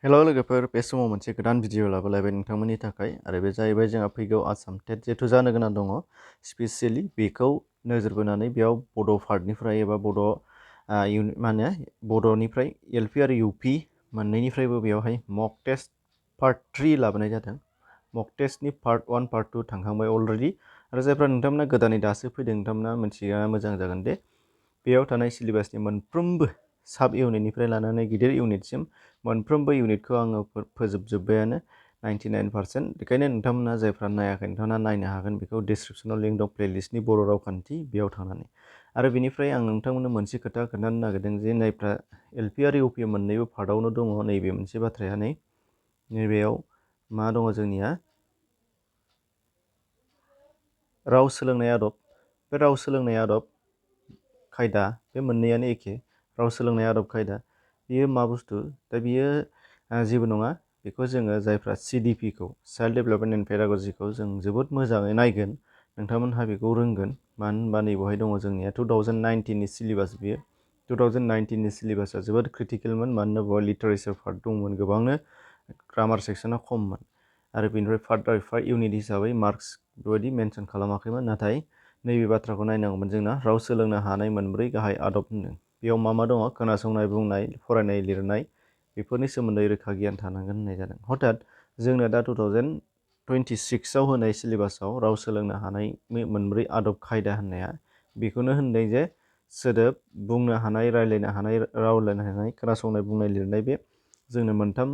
हेल' लोगोफोर, बे समाव मोनसे गोदान भिडिअ लाबोलायबाय नोंथांमोननि थाखाय आरो बे जाहैबाय जोंहा फैगौ आसाम टेट जिहेथु जानो गोनां दङ स्पेसियेलि बेखौ नोजोर बोनानै बेयाव बड' पार्टनिफ्राय एबा बड' बड'निफ्राय एलपि आरो इउपि मोननैनिफ्रायबो बेयावहाय मक टेस्ट पार्ट 3 लाबोनाय जादों। मक टेस्टनि पार्ट 1 पार्ट 2 थांखांबाय अलरेडि आरो जायफ्रा नोंथांमोना गोदानै दासो फैदों नोंथांमोना मोनथिया मोजां जागोन दे बेयाव थानाय सिलेबासनि मोनफ्रोमबो साब इउनिटनिफ्राय लानानै गिदिर इउनिटसिम मोनफ्रोमबो इउनिटखौ आङो फोजोबजोब्बायानो 99%। बेखायनो नोंथांमोना जायफ्रा नायाखै नोंथांमोना नायनो हागोन बेखौ डिसक्रिपसनाव लिंक दं प्लेलिस्टनि बर' रावखान्थि बेयाव थांनानै। आरो बेनिफ्राय आं नोंथांमोननो मोनसे खोथा खोन्थानो नागिरदों जे जायफ्रा एलपि आरो इउपि मोननैबो पार्टआवनो दङ नैबे मोनसे बाथ्राया नैबेयाव मा दङ जोंनिया राव सोलोंनाय आदब। बे राव सोलोंनाय आदब खायदा बे मोननैयानो एखे। राव सोलोंनाय आदब खायदा बियो मा बुस्थु दा बियो जेबो नङा। बेखौ जोङो जायफ्रा CDP-खौ चाइल्ड डेभेलपमेन्ट एन्ड पेडागजिखौ जों जोबोद मोजाङै नायगोन नोंथांमोनहा बेखौ रोंगोन। मानो होनबा नैबेवहाय दङ जोंनिया 2019नि सिलेबास बियो 2019नि सिलेबासा जोबोद क्रिटिकेलमोन। मानोना बेवहाय लिटारेचार पार्ट दंमोन गोबांनो, ग्रामार सेक्सना खममोन आरो बेनिफ्राय पार्ट इउनिट हिसाबै मार्क्स बेबायदि मेनसन खालामाखैमोन। नाथाय नैबे बाथ्राखौ नायनांगौमोन जोंना राव सोलोंनो हानाय मोनब्रै गाहाय आदब होनदों। बेयाव मा दङ खोनासंनाय, बुंनाय, फरायनाय, लिरनाय बेफोरनि सोमोन्दै रोखा गियान थानांगोन होननाय जादों। हथात जोंनो दा 2026आव होनाय सिलेबासाव राव सोलोंनो हानाय मोनब्रै आदब खायदा होननाया बेखौनो होनदों जे सोदोब बुंनो हानाय, रायलायनो हानाय, राव रायलायनो हानाय, खोनासंनाय, बुंनाय, लिरनाय बे जोंनो मोनथाम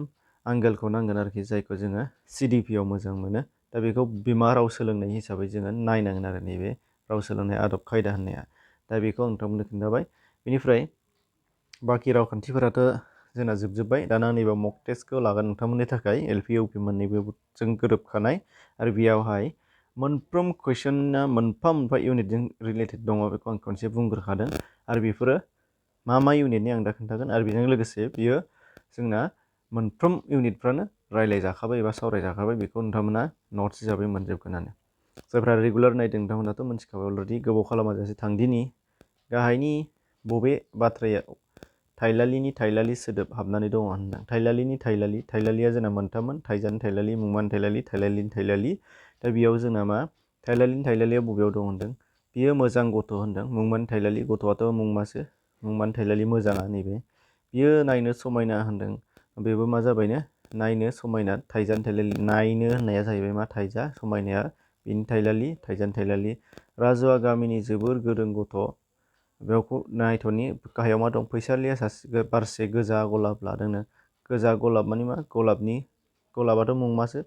आंगोलखौ नांगोन आरोखि जायखौ जोङो CDP-आव मोजां मोनो। दा बेखौ बिमा राव सोलोंनाय हिसाबै जोङो नायनांगोन आरो नैबे राव सोलोंनाय आदब खायदा होननाया। दा बेखौ आं नोंथांमोननो खिन्थाबाय। बेनिफ्राय बाखि रावखान्थिफोराथ' जोंना जोबजोब्बाय। दाना नैबे मक टेस्टखौ लागोन नोंथांमोननि थाखाय एलपि इउपि मोननैबो जों गोरोबखानाय आरो बेयावहाय मोनफ्रोम कुइसना मोनफा मोनफा इउनिटजों रिलेटेड दङ। बेखौ आं खनसे बुंग्रोखादों आरो बेफोरो मा इउनिटनि आं दा खोन्थागोन। आरो बेजों लोगोसे बियो जोंना मोनफ्रोम इउनिटफ्रानो रायलायजाखाबाय एबा सावरायजाखाबाय। बेखौ नोंथांमोना नट्स हिसाबै मोनजोबगोनानो। जायफ्रा रेगुलार नायदों नोंथांमोनाथ' मोनथिखाबाय अलरेडि। गोबाव खालामाजासे थांदिनि गाहायनि बबे बाथ्रायाव थाइलालिनि थाइलालि सोदोब हाबनानै दङ होनदों। थाइलालिनि थाइलालि, थाइलालिया जोंना मोनथाममोन, थाइजानि थाइलालि, मुंमानि थाइलालि, थाइलालिनि थाइलालि। दा बेयाव जोंना मा थाइलालिनि थाइलालिया बबेयाव दं होनदों। बियो मोजां गथ' होनदों। मुंमानि थाइलालि, गथ'आथ' मुंमासो, मुंमानि थाइलालि मोजाङा नैबे। बियो नायनो समायना होनदों। बेबो मा जाबायनो नायनो समायना। थाइजानि थाइलालि, नायनो होननाया जाहैबाय मा थाइजा, समायनाया बिनि थाइलालि, थाइजानि थाइलालि। राजुआ गामिनि जोबोर गोरों गथ'। बेयावखौ नायथ'नि गाहायाव मा दं, फैसालिया सासे बारसे गोजा गलाब लादोंनो। गोजा गलाब मानि मा गलाबाथ' मुंमासो।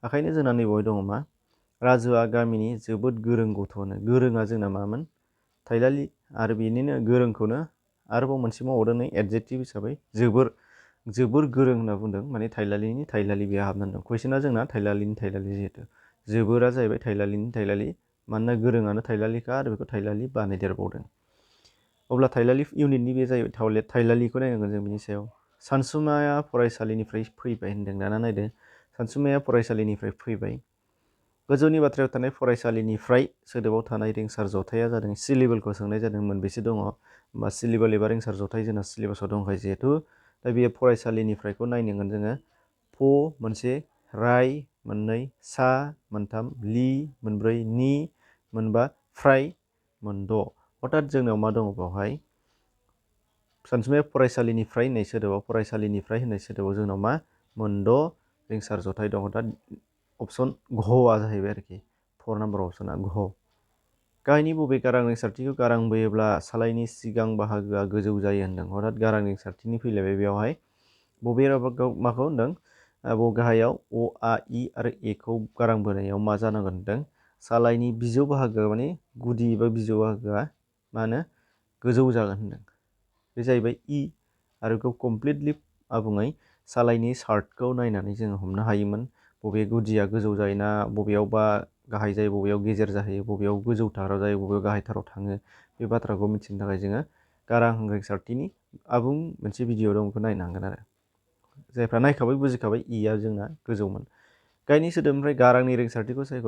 ओंखायनो जोंना नैबेवहाय दङ मा राजुआ गामिनि जोबोद गोरों गथ'नो। गोरोङा जोंना मामोन थाइलालि आरो बेनिनो गोरोंखौनो आरोबाव मोनसे मावबावदों नै एडजेक्टिभ हिसाबै जोबोर गोरों होनना बुंदों। माने थाइलालिनि थाइलालि बेया हाबनानै दं। कुइसना जोंना थाइलालिनि थाइलालि जिहेतु जोबोरा जाहैबाय थाइलालिनि थाइलालि। मानोना गोरोङानो थाइलालिखा आरो बेखौ थाइलालि बानायदेरबावदों। अब्ला थाइलालि इउनिटनि बे जाहैबाय थाइलालिखौ नायनांगोन जों बिनि सायाव। सानसुमाया फरायसालिनिफ्राय फैबाय होनदों। दाना नायदो सानसुमाया फरायसालिनिफ्राय फैबाय। गोजौनि बाथ्रायाव थानाय फरायसालिनिफ्राय सोदोबाव थानाय रिंसार जथाया जादों सिलेबलखौ सोंनाय जादों मोनबेसे दङ। होमबा सिलेबल एबा रिंसार जथाय जोंना सिलेबासाव दंखायो जिहेतु। दा बेयो फरायसालिनिफ्रायखौ नायनांगोन जोङो। फ मोनसे, राय मोननै, सा मोनथाम, लि मोनब्रै, नि मोनबा, फ्राय मोनद'। हथात जोंनाव मा दङ बेवहाय सानसुमाया फरायसालिनिफ्राय होननाय सोदोबाव फरायसालिनिफ्राय होननाय सोदोबाव जोंनाव मा मोनद' रिंसार जथाय दङ। दा अपसन घआ जाहैबाय आरोखि 4 नाम्बार अपसना घ। गाहायनि बबे गारां रिंसारथिखौ गारां बोयोब्ला सालायनि सिगां बाहागोआ गोजौ जायो होनदों। हथात गारां रिंसारथिनि फैलायबाय बेवहाय बबे माखौ होनदों गाहायाव अ, आ, इ आरो एखौ गारां बोनायाव मा जानांगोन होनदों सालायनि बिजौ बाहागोआ माने गुदि एबा बिजौ बाहागोआ मा होनो गोजौ जागोन होनदों। बे जाहैबाय इ आरो बेखौ कमप्लिटलि आबुङै सालायनि सार्टखौ नायनानै जोङो हमनो हायोमोन। बबे गुदिया गोजौ जायोना, बबेयावबा गाहाय जायो, बबेयाव गेजेर जाहैयो, बबेयाव गोजौ थाराव जायो, बबेयाव गाहाय थाराव थाङो। बे बाथ्राखौ मिथिनो थाखाय जोङो गारां रिंसारथिनि आबुं मोनसे भिडिअ दं बेखौ नायनांगोन आरो। जायफ्रा नायखाबाय बुजिखाबाय इया जोंना गोजौमोन। गायनि सोदोबनिफ्राय गारांनि रिंसारथिखौ सायख'।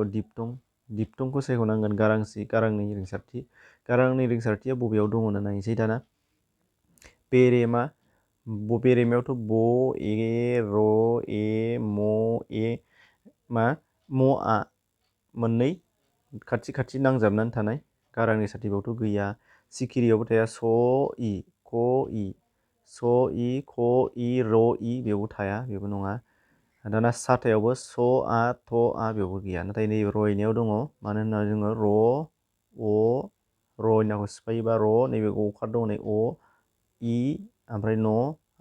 दिपथंखौ सायख'नांगोन। गारांनि रिंसारथि। गारांनि रिंसारथिया बबेयाव दङ होनना नायनोसै दाना। बेरे मा बेरेमायावथ' ब, ए, र, ए, म, ए मा म'a मोननै खाथि खाथि नांजाबनानै थानाय गारांनि साथिबावथ' गैया। सिखिरियावबो थाया स, इ, क, इ, स, इ, क, इ, र, इ बेयावबो थाया, बेबो नङा। दाना साथायावबो स, आ, थ, आ बेयावबो गैया। नाथाय नैबे रयनायाव दङ। मानो होनना जोङो र, अ, रयनाखौ सिफायोबा र, नैबे अखार दङ नै अ, इ, ओमफ्राय न,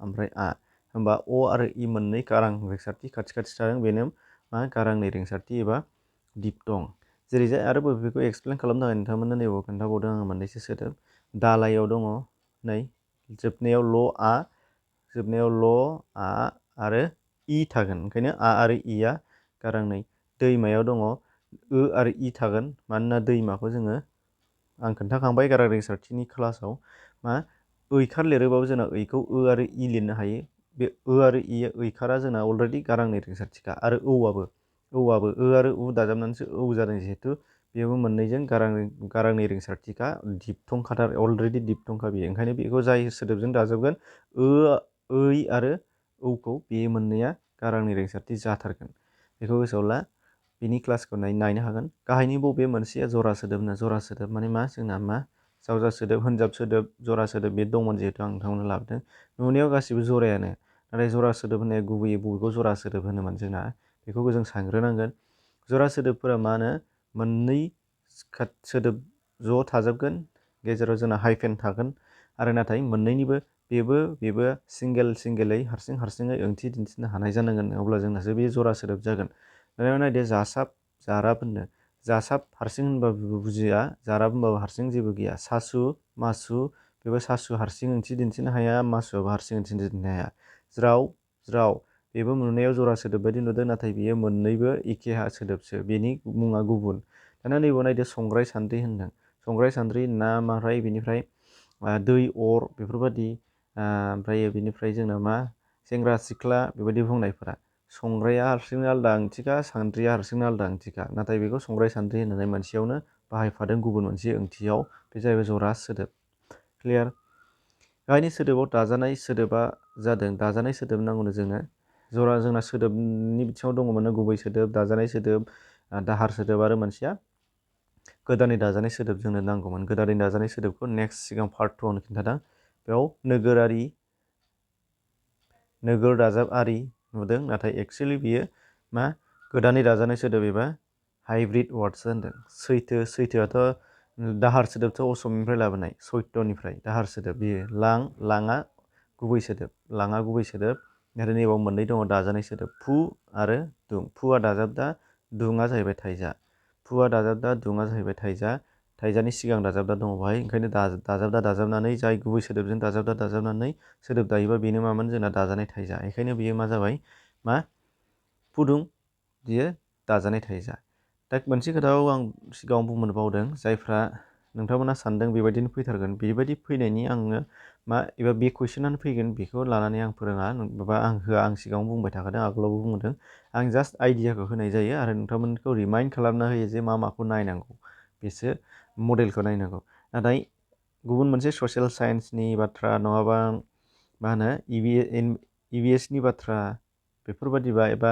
ओमफ्राय आ। होमबा अ आरो इ मोननै गारां रिंसारथि खाथि खाथि थादों, बेनो मा गारांनि रिंसारथि एबा दिपथं। जेरैजाय आरो बेखौ एक्सप्लेन खालामनो थाखाय नोंथांमोननो नैबाव खोन्थाबावदों आङो मोननैसो सोदोब। दालायाव दङ नै जोबनायाव ल, आ, जोबनायाव ल, आ आरो इ थागोन। ओंखायनो आ आरो इया गारांनै। दैमायाव दङ ओ आरो इ थागोन। मानोना दैमाखौ जोङो आं खोन्थाखांबाय गारां रिंसारथिनि क्लासाव मा ऐखार लिरोबाबो जोंना ऐखौ ओ आरो इ लिरनो हायो। बे ओ आरो इ ऐखारा जोंना अलरेडि गारांनि रिंसारथिखा। आरो औआबो ओ आरो उ दाजाबनानैसो औ जादों जिहेथु बेबो मोननैजों गारांनि रिंसारथिखा, दिपथंखाथार, अलरेडि दिपथंखा बेयो। ओंखायनो बेखौ जाय सोदोबजों दाजाबगोन ऐ आरो औखौ बे मोननैया गारांनि रिंसारथि जाथारगोन। बेखौ गोसोआव ला। बिनि क्लासखौ नायनो हागोन। गाहायनि बबे मोनसेया जरा सोदोबनो? जरा सोदोब माने मा जोंना मा जावजा सोदोब, होनजाब सोदोब, जरा सोदोब बे दंमोन जिहेतु आं नोंथांमोननो लाबोदों। नुनायाव गासिबो जरायानो, नाथाय जरा सोदोब होननाया गुबैयै बबेखौ जरा सोदोब होनोमोन जोंना बेखौ जों सानग्रोनांगोन। जरा सोदोबफोरा मा होनो मोननै सोदोब ज' थाजोबगोन, गेजेराव जोंना हाइफेन थागोन आरो नाथाय मोननैनिबो बेबो सिंगेलै हारसिङै ओंथि दिन्थिनो हानाय जानांगोन, अब्ला जोंनासो बे जरा सोदोब जागोन। दानिया नायदो जासाब, जाराब होनदों। जासाब हारसिं होनबाबो बुजिया, जाराब होनबाबो हारसिं जेबो गैया। सासु, मासु बेबो सासु हारसिं ओंथि दिन्थिनो हाया, मासुआबो हारसिं ओंथि दिन्थिनो हाया। ज्राव, ज्राव बेबो नुनायाव जरा सोदोब बायदि नुदों, नाथाय बियो मोननैबो एखे सोदोबसो, बेनि मुङा गुबुन। दाना नैबाव नायदो संग्राय सान्द्रि होनदों। संग्राय सान्द्रि ना ओमफ्राय बिनिफ्राय दै अर बेफोरबायदि, ओमफ्राय बिनिफ्राय जोंना मा सेंग्रा सिख्ला बेबायदि बुंनायफोरा। संग्राया हारसिंनो आलादा ओंथिखा, सान्द्रिया हारसिंनो आलादा ओंथिखा, नाथाय बेखौ संग्राय सान्द्रि होननानै मोनसेयावनो बाहायफादों गुबुन मोनसे ओंथियाव, बे जाहैबाय जरा सोदोब। क्लियार? गाहायनि सोदोबाव दाजानाय सोदोबा जादों, दाजानाय सोदोब नांगौनो जोंनो जोंना सोदोबनि बिथिङाव दङमोन गुबै सोदोब, दाजानाय सोदोब, दाहार सोदोब आरो मोनसेया गोदानै दाजानाय सोदोब जोंनो नांगौमोन। गोदानै दाजानाय सोदोबखौ नेक्स्ट सिगां पार्ट 2 आवनो खिन्थादों। बेयाव नोगोरारि, नोगोर दाजाब आरि नुदों, नाथाय एक्सुवेलि बियो मा गोदानै दाजानाय सोदोब एबा हाइब्रिद वार्डसो होनदों। सैथो, सैथोआथ' दाहार सोदोबथ' असमियानिफ्राय लाबोनाय, सैत्यनिफ्राय दाहार सोदोब बियो। लाङा गुबै सोदोब, लाङा गुबै सोदोब। आरो नैबाव मोननै दङ दाजानाय सोदोब, फु आरो दुं। फुआ दाजाबदा, दुङा जाहैबाय थाइजा। फुआ दाजाबदा, दुङा जाहैबाय थाइजा। थाइजानि सिगां दाजाबदा दङ बेहाय, ओंखायनो दाजाबनानै जाय गुबै सोदोबजों दाजाबनानै सोदोब दायोबा बेनो मामोन जोंना दाजानाय थाइजा। बेखायनो बियो मा जाबाय मा फुदुं, बियो दाजानाय थाइजा। दा मोनसे खोथाखौ आं सिगाङाव बुंनो बावदों, जायफ्रा नोंथांमोना सानदों बेबायदिनो फैथारगोन, बेबायदि फैनायनि आङो मा एबा बे कुइसनानो फैगोन बेखौ लानानै आं फोरोङा बा आं होआ, आं सिगाङाव बुंबाय थाखादों, आगोलावबो बुंदों। आं जास्ट आइडियाखौ होनाय जायो आरो नोंथांमोनखौ रिमाइन्ड खालामना होयो जे मा माखौ नायनांगौ, बेसो मडेलखौ नायनांगौ। नाथाय गुबुन मोनसे ससियेल साइन्सनि बाथ्रा नङाबा मा होनो EVS नि बाथ्रा बेफोरबादिबा एबा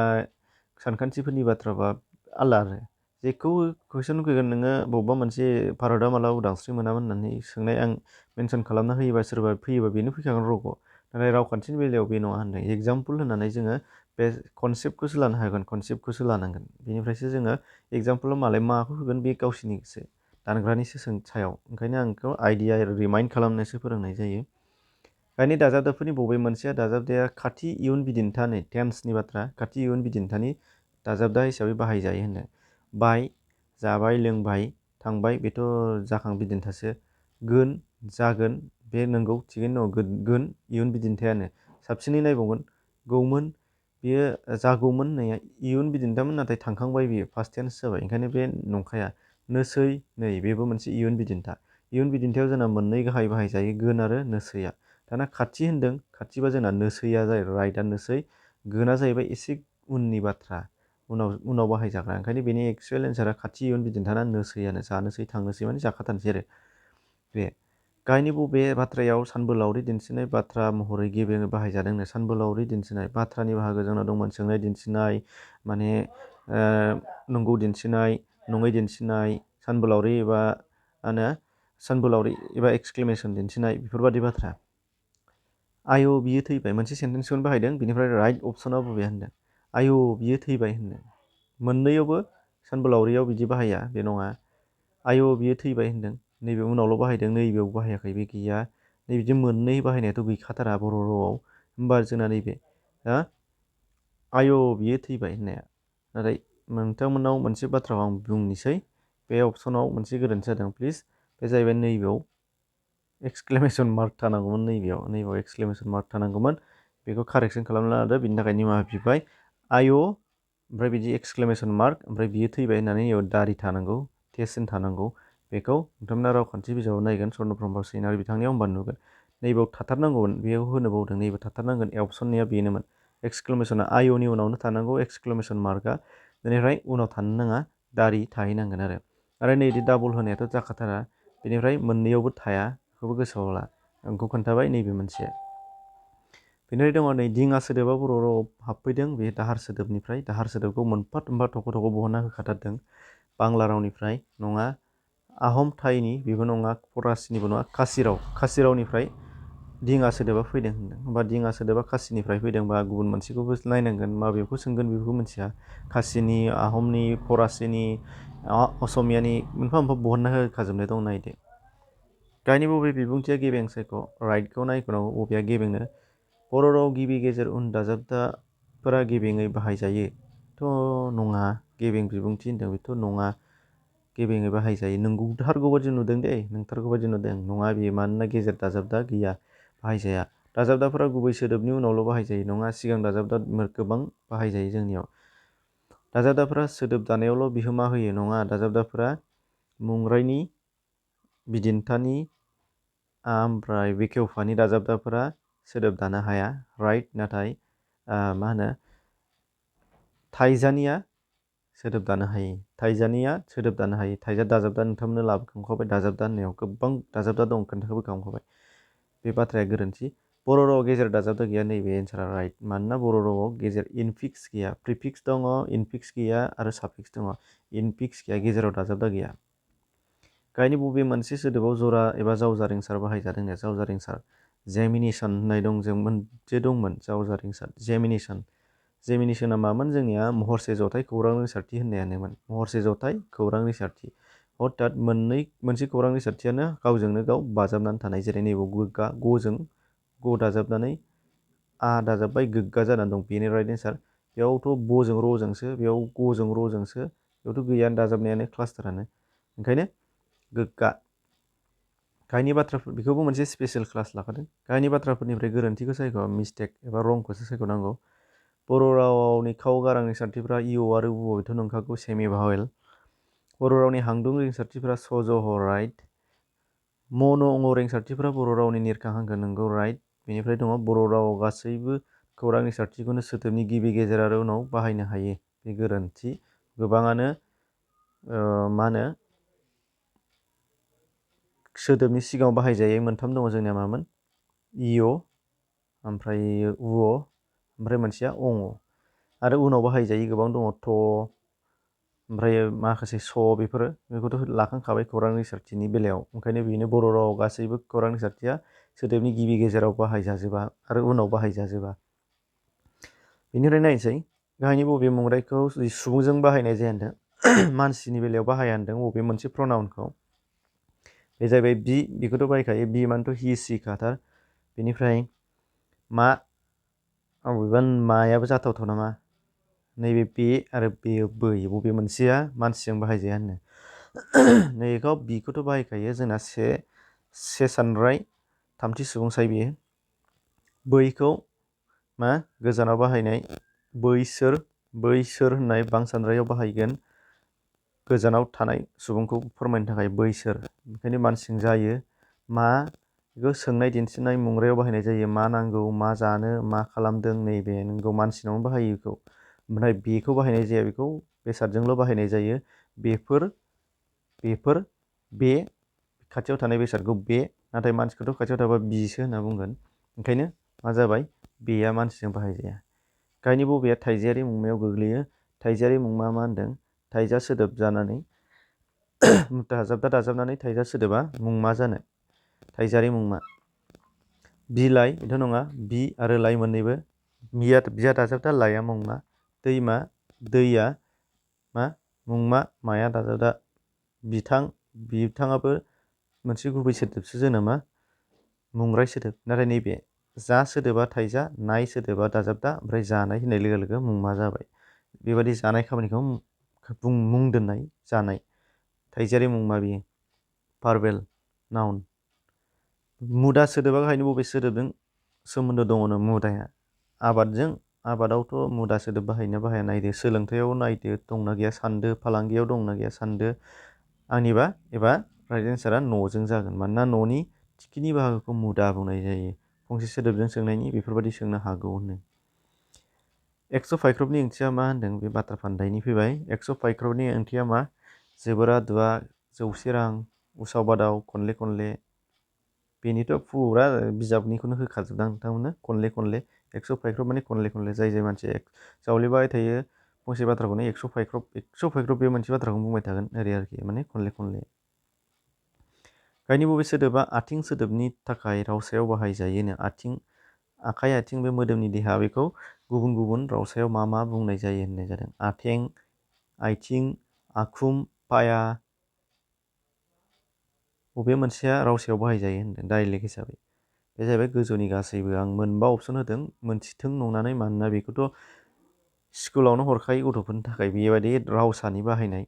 सानखान्थिफोरनि बाथ्राबा आलदा आरो। जेखौ कुइसन फैगोन नोङो बबेबा मोनसे भारतआ माला उदांस्रि मोनामोन होननानै सोंनाय आं मेनसन खालामना होयोबा सोरबा फैयोबा बेनो फैखागोन रग'। नाथाय रावखान्थिनि बेलायाव बे नङा होनदों। एगजामपोल होननानै जोङो बे कनसेप्टखौसो लानो हागोन, कनसेप्टखौसो लानांगोन। बेनिफ्रायसो जोङो एगजामपोलाव मालाय माखौ होगोन बे गावसिनि गोसो, दानग्रानिसो सायाव। ओंखायनो आं बेखौ आइडिया रिमाइन्ड खालामनोसो फोरोंनाय जायो। गाहायनि दाजाबदाफोरनि बबे मोनसेया दाजाबदाया खाथि इयुन बिदिन्थानि, टेन्सनि बाथ्रा, खाथि इयुन बिदिन्थानि दाजाबदा हिसाबै बाहायजायो होनदों। बाय, जाबाय, लोंबाय, थांबाय बेथ' जाखां बिदिन्थासो। गोन, जागोन बे नंगौ थिगैनो दङ, गोन इयुन बिदिन्थायानो। साबसिनै नायबावगोन, गौमोन बेयो जागौमोन होननाया इयुन बिदिन्थामोन, नाथाय थांखांबाय बियो पास्ट टेन्स जाबाय, ओंखायनो बे नंखाया। नोसै, नै बेबो मोनसे इयुन बिदिन्था। इयुन बिदिन्थायाव जोंना मोननै गाहाय बाहायजायो, गोन आरो नोसैया। दाना खाथि होनदों, खाथिबा जोंना नोसैया जायो, राइटआ नोसै। गोना जाहैबाय एसे उननि बाथ्रा, उनाव बाहायजाग्रा, ओंखायनो बेनि एक्सुवेल एन्सारा खाथि इयुन बिदिन्थाना नोसैयानो। जानोसै, थांनोसै माने जाखाथारनोसै आरो बे। गाहायनि बबे बाथ्रायाव सानबोलावरि दिन्थिनाय बाथ्रा महरै गेबेङै बाहायजादोंनो? सानबोलावरि दिन्थिनाय बाथ्रानि बाहागो जोंनाव दंमोन सोंनाय दिन्थिनाय, माने नंगौ दिन्थिनाय, नङै दिन्थिनाय, सानबोलावरि एबा सानबोलावरि एबा एक्सक्लेमेसन दिन्थिनाय, बेफोरबादि बाथ्रा। आय' बियो थैबाय मोनसे सेन्टेन्सखौनो बाहायदों, बिनिफ्राय राइट अपसना बबे होनदों? आय' बियो थैबाय होनदों। मोननैयावबो सानबोलावरियाव बिदि बाहाया, बे नङा। आय' बियो थैबाय होनदों, नैबे उनावल' बाहायदों, नैबेयाव बाहायाखै, बे गैया। नैबिदि मोननै बाहायनायाथ' गैखाथारा बर' रावाव। होमबा जोंना नैबे आय' बियो थैबाय होननाया। नाथाय नोंथांमोननाव मोनसे बाथ्राखौ आं बुंनोसै, बे अपसनाव मोनसे गोरोन्थि जादों प्लिज। बे जाहैबाय नैबेयाव एक्सक्लेमेसन मार्क थानांगौमोन, नैबेयाव एक्सक्लेमेसन मार्क थानांगौमोन। बेखौ कारेक्सन खालामना लादो, बिनि थाखाय निमाहा बिबाय। आय' ओमफ्राय बिदि एक्सक्लेमेसन मार्क, ओमफ्राय बियो थैबाय होननानै नैबेयाव दारि थानांगौ, टेसन थानांगौ। बेखौ नोंथांमोना रावखान्थि बिजाबाव नायगोन, स्वर्नप्रभा सैनारि बिथांनियाव, होमबा नुगोन। नैबेयाव थाथारनांगौमोन, बेयाव होनो बावदों, नैबेयाव थाथारनांगोन। अपसननिया बेनोमोन। एक्सक्लेमेसना आय'नि उनावनो थानांगौ, एक्सक्लेमेसन मार्कआ। बेनिफ्राय उनाव थानो नाङा, दारि थाहैनांगोन आरो नैदि डाबल होनायाथ' जाखाथारा। बेनिफ्राय मोननैयावबो थाया, बेखौबो गोसोआव ला। आंखौ खोन्थाबाय नैबे मोनसे। बेनिफ्राय दङ नै दिङा सोदोबा बर' रावाव हाबफैदों, बे दाहार सोदोबनिफ्राय। दाहार सोदोबखौ मोनफा मोनफा थख' थख' बहनना होखाथारदों। बांला रावनिफ्राय नङा, आहम थाइनि बेबो नङा, फरासिनिबो नङा, खासि रावनिफ्राय दिङा सोदोबा फैदों होनदों। होमबा दिङा सोदोबा खासिनिफ्राय फैदोंबा गुबुन मोनसेखौबो नायनांगोन, माबेखौ सोंगोन बेखौ मिथिया। खासिनि, आहमनि, फरासिनि, असमियानि मोनफा मोनफा बहनना होखाजोबनाय दं, नायदो। गाहायनि बबे बिबुंथिया गेबें? सायख'। राइटखौ नायख'नांगौ, बबेया गेबेंनो? बर' राव गिबि गेजेर उन दाजाबदाफोरा गेबेङै बाहायजायो। थ' नङा, गेबें बिबुंथि होनदों, बेथ' नङा। गेबेङै बाहायजायो, नंगौथारगौ बादि नुदों दे, नंथारगौ बादि नुदों। नङा बेयो, मानोना गेजेर दाजाबदा गैया, बाहायजाया। दाजाबदाफोरा गुबै सोदोबनि उनावल' बाहायजायो। नङा, सिगां दाजाबदा गोबां बाहायजायो जोंनियाव। दाजाबदाफोरा सोदोब दानायावल' बिहोमा होयो। नङा, दाजाबदाफोरा मुंरायनि, बिदिन्थानि, ओमफ्राय बेखेवफानि दाजाबदाफोरा सोदोब दानो हाया, राइट। नाथाय थाइजानिया सोदोब दानो हायो। थाइजानिया सोदोब दानो हायो। थाइजा दाजाबदा नोंथांमोननो लाबोखांखाबाय, दाजाबदा होननायाव गोबां दाजाबदा दं, खोन्थाबोखांखाबाय। बे बाथ्राया गोरोन्थि। बर' रावाव गेजेर दाजाबदा गैया, नैबे एन्सारा राइट। मानोना बर' रावाव गेजेर इनफिक्स गैया, प्रिफिक्स दङ, इनफिक्स गैया आरो साफिक्स दङ। इनफिक्स गैया, गेजेराव दाजाबदा गैया। गाहायनि बबे मोनसे सोदोबाव जरा एबा जावजा रिंसार बाहायजादोंनो? जावजा रिंसार, जेमिनेसन होननाय मोनसे दंमोन, जावजा रिंसार, जेमिनेसन। जेमिनेसना मामोन? जोंनिया महरसे जथाय खौरां रिंसारथि होननायानोमोन। महरसे जथाय खौरां रिंसारथि, अर्थात मोनसे खौरां रिंसारथियानो गावजोंनो गाव बाजाबनानै थानाय। जेरै नैबेयाव गोग्गा, ग'जों ग' दाजाबनानै आ दाजाबबाय, गोग्गा जानानै दं, बेनो राइट एन्सार। बेयावथ' ब'जों र'जोंसो, बेयाव ग'जों र'जोंसो, बेयावथ' गैयानो, दाजाबनायानो क्लास्टारानो, ओंखायनो गोग्गा। गाहायनि बाथ्राफोर, बेखौबो मोनसे स्पेसियेल क्लास लाखादों। गाहायनि बाथ्राफोरनिफ्राय गोरोन्थिखौ सायख', मिस्टेक एबा रंखौसो सायख'नांगौ। बर' रावाव निखाव गारां रिंसारथिफ्रा इ आरो उ, बेथ' नंखागौ, सेमि भावेल। बर' रावनि हांदुं रिंसारथिफ्रा स, ज, ह, राइट। मन' अङ रिंसारथिफ्रा बर' रावनि निरखां हांखो, नंगौ, राइट। बेनिफ्राय दङ बर' रावाव गासैबो खौरां रिंसारथिखौनो सोदोबनि गिबि, गेजेर आरो उनाव बाहायनो हायो, बे गोरोन्थि। गोबाङानो सोदोबनि सिगाङाव बाहायजायै मोनथाम दङ जोंनिया, मामोन? इ, ओमफ्राय उ, ओमफ्राय मोनसेया अङ। आरो उनाव बाहायजायै गोबां दङ, थ, ओमफ्राय माखासे स, बेखौथ' लाखांखाबाय खौरां रिंसारथिनि बेलायाव। ओंखायनो बेनो बर' रावाव गासैबो खौरां रिंसारथिया सोदोबनि गिबि गेजेराव बाहायजाजोबा आरो उनाव बाहायजाजोबा। बेनिफ्राय नायनोसै, गाहायनि बबे मुंरायखौ सुबुंजों बाहायनाय जाया होनदों? मानसिनि बेलायाव बाहाया होनदों, बबे मोनसे प्रनाउनखौ? बे जाहैबाय बि, बेखौथ' बाहायखायो, बि मानोथ' हि, सि खाथार। बेनिफ्राय मा, बबेबा मायाबो जाथावथाव नामा? नैबे बे आरो बेयो बै, बबे मोनसेया मानसिजों बाहायजाया होनदों? नैबेखौ बिखौथ' बाहायखायो, जोंना से सानराय, थामथि सुबुंसाय बेयो। बैखौ मा गोजानाव बाहायनाय, बैसोर होननाय बांसानरायाव बाहायगोन, गोजानाव थानाय सुबुंखौ फोरमायनो थाखाय बैसोर, ओंखायनो मानसिजों जायो। मा, बेखौ सोंनाय दिन्थिनाय मुंरायाव बाहायनाय जायो, मा नांगौ, मा जानो, मा खालामदों, नैबे नोंगौ, मानसिनावनो बाहायो बेखौ। ओमफ्राय बेखौ बाहायनाय जाया, बेखौ बेसादजोंल' बाहायनाय जायो। बेफोर, बे खाथियाव थानाय बेसादखौ बे नाथाय मानसिखौथ' खाथियाव थाबा बिसो होनना बुंगोन। ओंखायनो मा जाबाय बेया मानसिजों बाहायजाया। गाहायनि बबेया थाइजोआरि मुंमायाव गोग्लैयो? थाइजोआरि मुंमा मा होनदों? थाइजा सोदोब जानानै दाजाबदा दाजाबनानै थाइजा सोदोबा मुंमा जानो थाइजोआरि मुंमा। बिलाइ बेथ' नङा, बि आरो लाइ मोननैबो बिया दाजाबदा लाइया मुंमा। दैमा दैया मा मुंमा, माया दाजाबदा। बिथाङाबो मोनसे गुबै सोदोबसो जोंना मा मुंराय सोदोब। नाथाय नैबे जा सोदोबा थाइजा, नाय सोदोबा दाजाबदा, ओमफ्राय जानाय होननाय लोगो लोगो मुंमा जाबाय। बेबायदि जानाय खामानिखौ मुं दोननाय जानाय थाइजोआरि मुंमा बियो। भार्बेल नाउन। मुदा सोदोबा गाहायनि बबे सोदोबजों सोमोन्दो दङनो? मुदाया आबादजों। आबादावथ' मुदा सोदोब बाहायना बाहाया नायदो। सोलोंथायाव नायदो दंना गैया सानदो। फालांगियाव दंना गैया सानदो। आंनिबा एबा राइट एन्सारा न'जों जागोन। मानोना न'नि थिखिनि बाहागोखौ मुदा बुंनाय जायो। फंसे सोदोबजों सोंनायनि बेफोरबायदि सोंनो हागौ होनो। एक्स'फाइक्रबनि ओंथिया मा होनदों? बे बाथ्रा फान्दायनि फैबाय। एक्स'फाइक्रबनि ओंथिया मा? जोबोरा दुआ, जौसे रां, उसाव बादाव, खनले खनले। बेनिथ' फुरा बिजाबनिखौनो होखाजोबदां नोंथांमोननो खनले खनले। एक्स'फाइक्रब माने खनले खनले। जाय मानसिया जावलेबाय थायो फंसे बाथ्राखौनो एक्स'फाइक्रब बे मोनसे बाथ्राखौनो बुंबाय थागोन ओरै आरोखि, माने खनले खनले। गाहायनि बबे सोदोबा आथिं सोदोबनि थाखाय रावसायाव बाहायजायोनो? आथिं, आखाइ, आथिं बे मोदोमनि देहा, बेखौ गुबुन गुबुन रावसायाव मा मा बुंनाय जायो होननाय जादों? आथें, आइथिं, आखुम, पाया। बबे मोनसेया रावसायाव बाहायजायो होनदों डाइलेक्ट हिसाबै? बे जाहैबाय गोजौनि गासैबो। आं मोनबा अपसन होदों मोनथिथों नंनानै, मानोना बेखौथ' स्कुलावनो हरखायो गथ'फोरनि थाखाय बेबायदि रावसानि बाहायनाय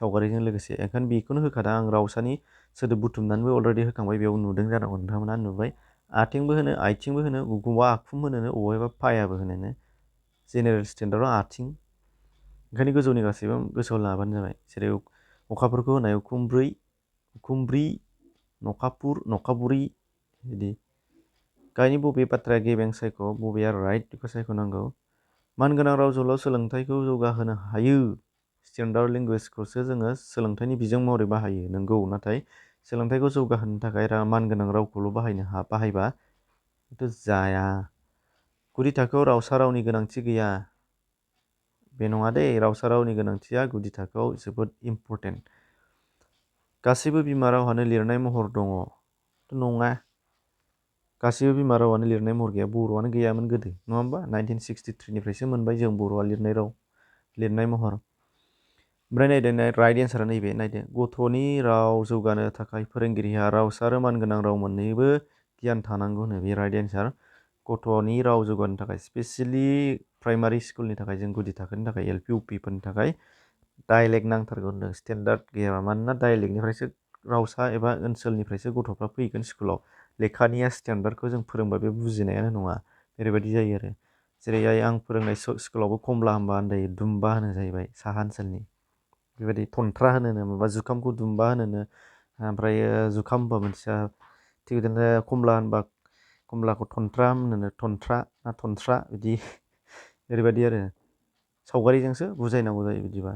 सावगारिजों लोगोसे। ओंखायनो बेखौनो होखादों आं। रावसानि सोदोब बुथुमनानैबो अलरेडि होखांबाय, बेयाव नुदों जानांगौ नोंथांमोना नुबाय। आथिंबो होनो, आइथिंबो होनो, बबेबा आखुम होनो, बबेबा पायाबो होनो। जेनेरेल स्टेन्डार्डआव आथिं। ओंखायनो गोजौनि गासैबो गोसोआव लाबानो जाबाय। जेरै अखाफोरखौ होनाय उखुमब्रै, उखुमब्रि, नखाफुर, नखाबुरि बिदि। गाहायनि बबे बाथ्राया गेबें सायख', बबेया राइट, बेखौ सायख'नांगौ। मानगोनां राव जोहोलाव सोलोंथाइखौ जौगाहोनो हायो। स्टेन्डार्ड लेंगुवेजखौसो जोङो सोलोंथाइनि बिजों महरै बाहायो नंगौ, नाथाय सोलोंथाइखौ जौगाहोनो थाखाय मानगोनां रावखौल' बाहायबा बेथ' जाया। गुदि थाखोआव रावसा रावनि गोनांथि गैया। बे नङा दे, रावसा रावनि गोनांथिया गुदि थाखोआव जोबोद इम्परटेन्ट। गासैबो बिमा रावहानो लिरनाय महर दङ। नङा, गासैबो बिमा रावानो लिरनाय महर गैया। बर'आनो गैयामोन गोदो, नङा होमबा? 1963निफ्रायसो मोनबाय जों बर'आ लिरनाय राव, लिरनाय महर। ओमफ्राय नायदो राइट एन्सारा नैबे नायदो। गथ'नि राव जौगानो थाखाय फोरोंगिरिहा रावसा आरो मानगोनां राव मोन्नैबो गियान थानांगौ होनो। बे राइट एन्सार। गथ'नि राव जौगानो थाखाय स्पेसियेलि प्राइमारि स्कुलनि थाखाय, जों गुदि थाखोनि थाखाय एल पि इउ पिफोरनि थाखाय डाइलेक्ट नांथारगौ होनदों। स्टेन्डार्ड गैयाबा। मानोना डाइलेक्टनिफ्रायसो रावसा एबा ओनसोलनिफ्रायसो गथ'फ्रा फैगोन स्कुलाव। लेखानिया स्टेन्डार्डखौ जों फोरोंबा बे बुजिनायानो नङा, ओरैबायदि जायो आरो। जेरैहाय आं फोरोंनाय स्कुलावबो कमला होनबा आन्दायो, दुम्बा होनो जाहैबाय साहा ओनसोलनि। बेबायदि थन्थ्रा होनोनो, माबा जुखामखौ दुम्बा होनोनो, ओमफ्राय जुखाम होनबा मोनसेया थिग बिदिनो कमला होनबा कमलाखौ थन्थ्रा होनोनो, थन्थ्रा ना थन्थ्रा बिदि ओरैबायदि आरो। सावगारिजोंसो बुजायनांगौ जायो बिदिबा।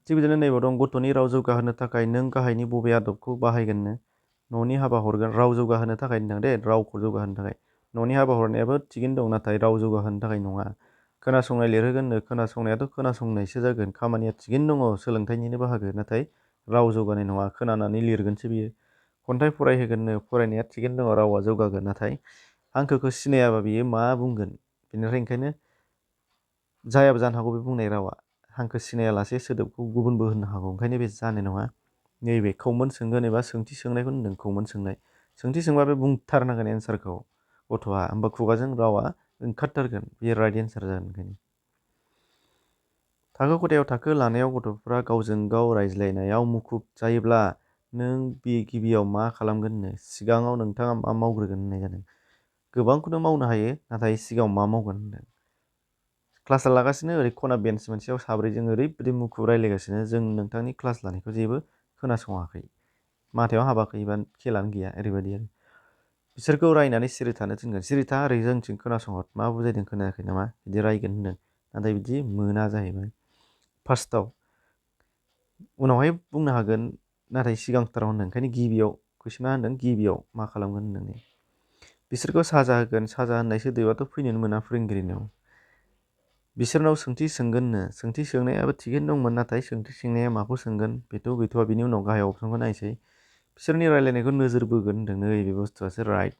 थिग बिदिनो नैबाव दं, गथ'नि राव जौगाहोनो थाखाय नों गाहायनि बबे आदबखौ बाहायगोननो? न'नि हाबा हरगोन। राव जौगाहोनो थाखाय होनदों दे, रावखौ जौगाहोनो थाखाय। न'नि हाबा हरनायाबो थिगैनो दं, नाथाय राव जौगाहोनो थाखाय नङा। खोनासंनाय लिरहोगोननो। खोनासंनायाथ' खोनासंनायसो जागोन, खामानिया थिगैनो दङ, सोलोंथाइनिनो बाहागो, नाथाय राव जौगानाय नङा, खोनानानै लिरगोनसो बियो। खन्थाइ फरायहोगोननो। फरायनाया थिगैनो दङ, रावा जौगागोन, नाथाय हांखोखौ सिनायाबा बियो मा बुंगोन? बेनिफ्राय ओंखायनो जायाबो जानो हागौ बे बुंनाय रावा। हांखो सिनायालासे सोदोबखौ गुबुनबो होननो हागौ, ओंखायनो बे जानाय नङा। नैबे कौमोन सोंगोन एबा सोंथि सोंनायखौ होनदों, कौमोन सोंनाय। सोंथि सोंबा बे बुंथारनांगोन एन्सारखौ गथ'आ, होमबा खुगाजों रावा ओंखारथारगोन, बे राइट एन्सार जागोन। ओंखायनो थाखो खथायाव थाखो लानायाव गथ'फ्रा गावजों गाव रायज्लायनायाव मुखुब जायोब्ला नों गिबियाव मा खालामगोन होनो? सिगाङाव नोंथाङा मा मावग्रोगोन होननाय जादों। गोबांखौनो मावनो हायो, नाथाय सिगाङाव मा मावगोन होनदों। क्लासा लागासिनो ओरै खना बेन्स मोनसेयाव साब्रैजों ओरैबायदि मुखुब रायज्लायगासिनो, जों नोंथांनि क्लास लानायखौ जेबो खोनासङाखै, माथायाव हाबाखै, बा खेलानो गैया, ओरैबायदि आरो। बिसोरखौ रायनानै सिरि थानो थिनगोन। सिरि था, ओरै जोंथिं खोनासंहर, मा बुजायदों खोनायाखै नामा, बिदि रायगोन होनदों। नाथाय बिदि मोना जाहैबाय फार्स्टआव। उनावहाय बुंनो हागोन, नाथाय सिगांथाराव होनदों। ओंखायनो गिबियाव कुइसना होनदों गिबियाव मा खालामगोन होनदों। बिसोरखौ साजा होगोन। साजा होननाय सोदोबाथ' फैनोनो मोना फोरोंगिरिनाव। बिसोरनाव सोंथि सोंगोननो। सोंथि सोंनायाबो थिगैनो दंमोन, नाथाय सोंथि सोंनाया माखौ सोंगोन बेथ' गैथ'वा। बिनि उनाव गाहाय अपसनखौ नायसै। बिसोरनि रायलायनायखौ नोजोर बोगोन होनदों। नैबे बुस्थुआसो राइट।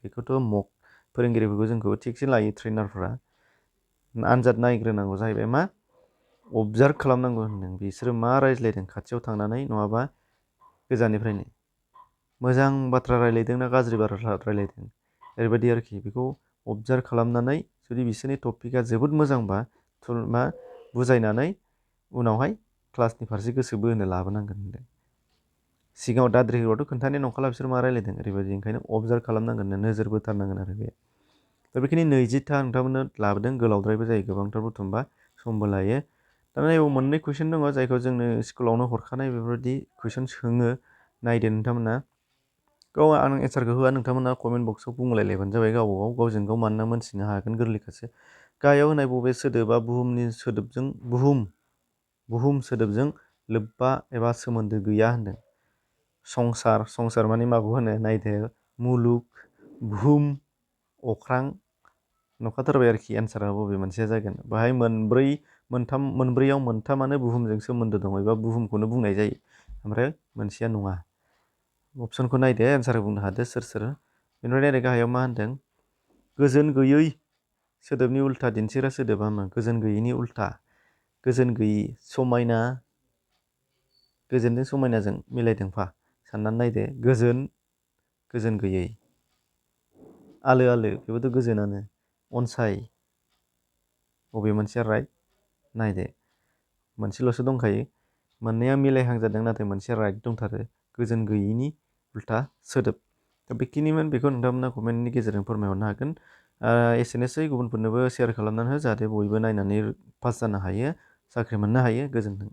बेखौथ' मक फोरोंगिरिफोरखौ जोंखौ थिगसे लायो ट्रेनारफ्रा। आनजाद नायग्रोनांगौ जाहैबाय मा अबजार्भ खालामनांगौ होनदों। बिसोरो मा रायज्लायदों खाथियाव थांनानै नङाबा गोजाननिफ्रायनो। मोजां बाथ्रा रायलायदों ना गाज्रि बाथ्रा रायलायदों ओरैबायदि आरोखि। बेखौ अबजार्भ खालामनानै जुदि बिसोरनि टपिकआ जोबोद मोजांबा मा बुजायनानै उनावहाय क्लासनि फारसे गोसो बोहोनो लाबोनांगोन होनदों। सिगाङाव दाद्रि होबाथ' खोन्थानाय नंखाला बिसोर मा रायलायदों ओरैबायदि। ओंखायनो अबजार्भ खालामनांगोन, नोजोर बोथारनांगोन आरो बे। दा बेखिनि 20था नोंथांमोननो लाबोदों। गोलावद्रायबो जायो, गोबांथार बुथुमबा समबो लायो। दा नैबे मोननै कुइसन दङ जायखौ जोंनो स्कुलावनो हरखानाय बेफोरबायदि कुइसन सोङो। नायदो नोंथांमोना। आं एन्सारखौ होआ, नोंथांमोना कमेन्ट बक्सआव बुंलायलायबानो जाबाय गावबा गावजों गाव, मानोना मोनथिनो हागोन गोरलैखासो। गाहायाव होनाय बबे सोदोबा बुहुमनि सोदोबजों बुहुम सोदोबजों लोब्बा एबा सोमोन्दो गैया होनदों। संसार। संसार माने माखौ होनो नायदो। मुलुग, बुहुम, अख्रां। नुखाथारबाय आरोखि एन्सारा बबे मोनसेया जागोन। बाहाय मोनब्रैयाव मोनथामानो बुहुमजों सोमोन्दो दङ एबा बुहुमखौनो बुंनाय जायो, ओमफ्राय मोनसेया नङा। अपसनखौ नायदो, एन्सारखौ बुंनो हादो सोर सोर। बेनिफ्राय नायदो गाहायाव मा होनदों। गोजोन गैयै सोदोबनि उल्था दिन्थिग्रा सोदोबा मा? गोजोन गैयैनि उल्था। गोजोन गैयि। समायना। गोजोनजों समायनाजों मिलायदोंफा साननानै नायदो। गोजोन गैयै। आलो आलो, बेबोथ' गोजोनानो। अनसाय। बबे मोनसेया राइट नायदो। मोनसेल'सो दंखायो। मोननैया मिलायहां जादों, नाथाय मोनसेया राइट दंथारो। गोजोन गैयैनि उल्था सोदोब। दा बेखिनिमोन, बेखौ नोंथांमोना कमेन्टनि गेजेरजों फोरमायहरनो हागोन। एसेनोसै, गुबुनफोरनोबो शेयार खालामनानै हो, जाहाथे बयबो नायनानै पास जानो हायो, साख्रि मोननो हायो। गोजोन्थों।